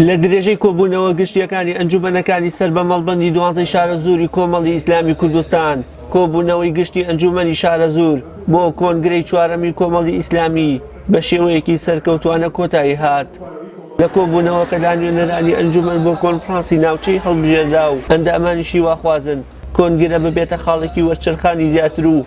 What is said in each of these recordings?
لە درێژەی کۆبوونەوە گشتییەکانی ئەنجوومەنەکانی سەر بە مەڵبەندی دوانزەی شارەزووری کۆمەڵی ئیسلامی کوردستان، کۆبوونەوەی گشتی ئەنجوومەنی شارەزوور بۆ کۆنگرەی چوارەمی کۆمەڵی ئیسلامی بە شێوەیەکی سەرکەوتووانە کۆتایی هات. لە کۆبوونەوەکەدا نوێنەرانی ئەنجوومەن بۆ کۆنفرانسی ناوچەی هەڵبژێرراو ئەندامانیش هیواخوازن کۆنگرە ببێتە خاڵێکی وەرچەرخانی زیاتر و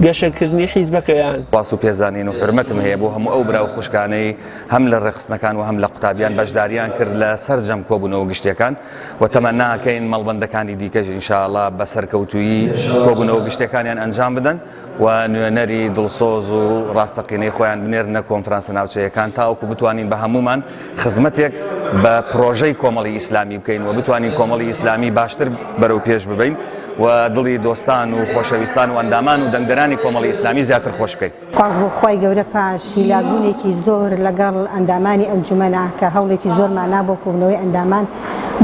گەشەکردنی حیزبەکەیان. سپاس و پێزانین و حورمەتم هەیە بۆ هەموو ئەو برا و خوشکانەی هەم لە ڕێکخستنەکان و هەم لە قوتابیان بەشداریان کرد لە سەرجەم کۆبوونەوە گشتیەکان و تەمەنا ئەکەین مەڵبەندەکانی دیکەش ان شاء اللە بە سەرکەوتوویی کۆبوونەوە گشتیەکانیان ئەنجام بدەن و نوێنەری دڵسۆز و ڕاستەقینەی خۆیان بنێرنە کۆنفرانسە ناوچەیەکان تاوەکو بتوانین بە هەموومان خزمەتێک بە پرۆژەی کۆمەڵی ئیسلامی بکەین و بتوانین کۆمەڵی ئیسلامی باشتر بەرەو پێش ببەین و دڵی دۆستان و خۆشەویستان و ئەندامان و دەنگدەرانی کۆمەڵی ئیسلامی زیاتر خۆش بکەین. سوپاس بۆ خوای گەورە پاش هیلاکبوونێکی زۆر لەگەڵ ئەندامانی ئەنجومەنە کە هەوڵێکی زۆرمان نا بۆ کۆبوونەوەی ئەندامان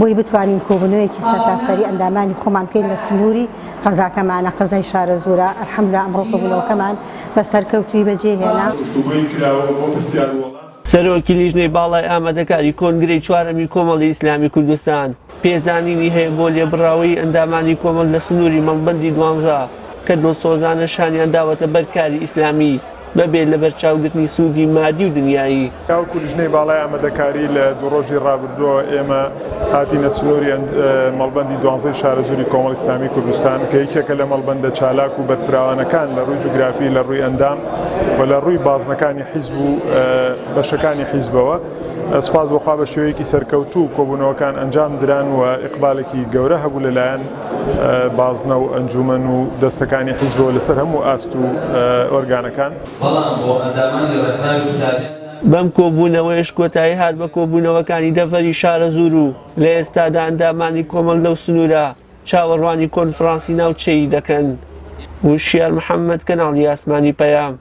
بۆی بتوانین کۆبوونەوەیەکی سەرتاسەری ئەندامانی خۆمان بکەین لە سنووری قەزاکەمانە قەزای شارەزوورە الحمدللە ئەمڕۆ کۆبوونەوەکەمان بە سەرکەوتووی بەجێ هێنا. گفتوگۆی کراوە بۆ پرسیار و وەڵام. سەرۆکی لیژنەی باڵای ئامادەکاری کۆنگرەی چوارەمی کۆمەڵی ئیسلامی کوردستان پێزانینی هەیە بۆ لێبڕاوەیی ئەندامانی کۆمەڵ لە سنووری مەڵبەندی دوانزە کە دڵسۆزانە شانیان داوەتە بەر کاری ئیسلامی بەبێ لەبەرچاوگرتنی سوودی مادی و دنیایی. تاوەکو لیژنەی باڵای ئامادەکاری لە دوو ڕۆژی ڕابردووەوە ئێمە هاتینە سنووری مەڵبەندی دوانزەی شارەزووری کۆمەڵی ئیسلامی کوردستان کە یەکێکە لە مەڵبەندە چالاک و بەرفراوانەکان لە ڕووی جوگرافی لە ڕووی ئەندام و لە ڕووی بازنەکانی حیزب و بەشەکانی حیزبەوە سوپاس بۆ خوا بە شێوەیەکی سەرکەوتوو کۆبوونەوەکان ئەنجام دران و ئیقبالێکی گەورە هەبوو لەلایەن بازنە و ئەنجومەن و دەستەکانی حیزبەوە لەسەر هەموو ئاست و ئۆرگانەکان. بەڵام بۆ ئەندامانی ڕێکخراوی قوتابیان نا. بەم کۆبوونەوەیەش کۆتایی هات بە کۆبوونەوەکانی دەڤەری شارەزوور و لە ئێستادا ئەندامانی کۆمەڵ لەو سنوورە چاوەڕوانی کۆنفرانسی ناوچەیی دەکەن. وشیار محەمەد، کەناڵی ئاسمانی پەیام،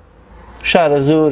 شارەزوور.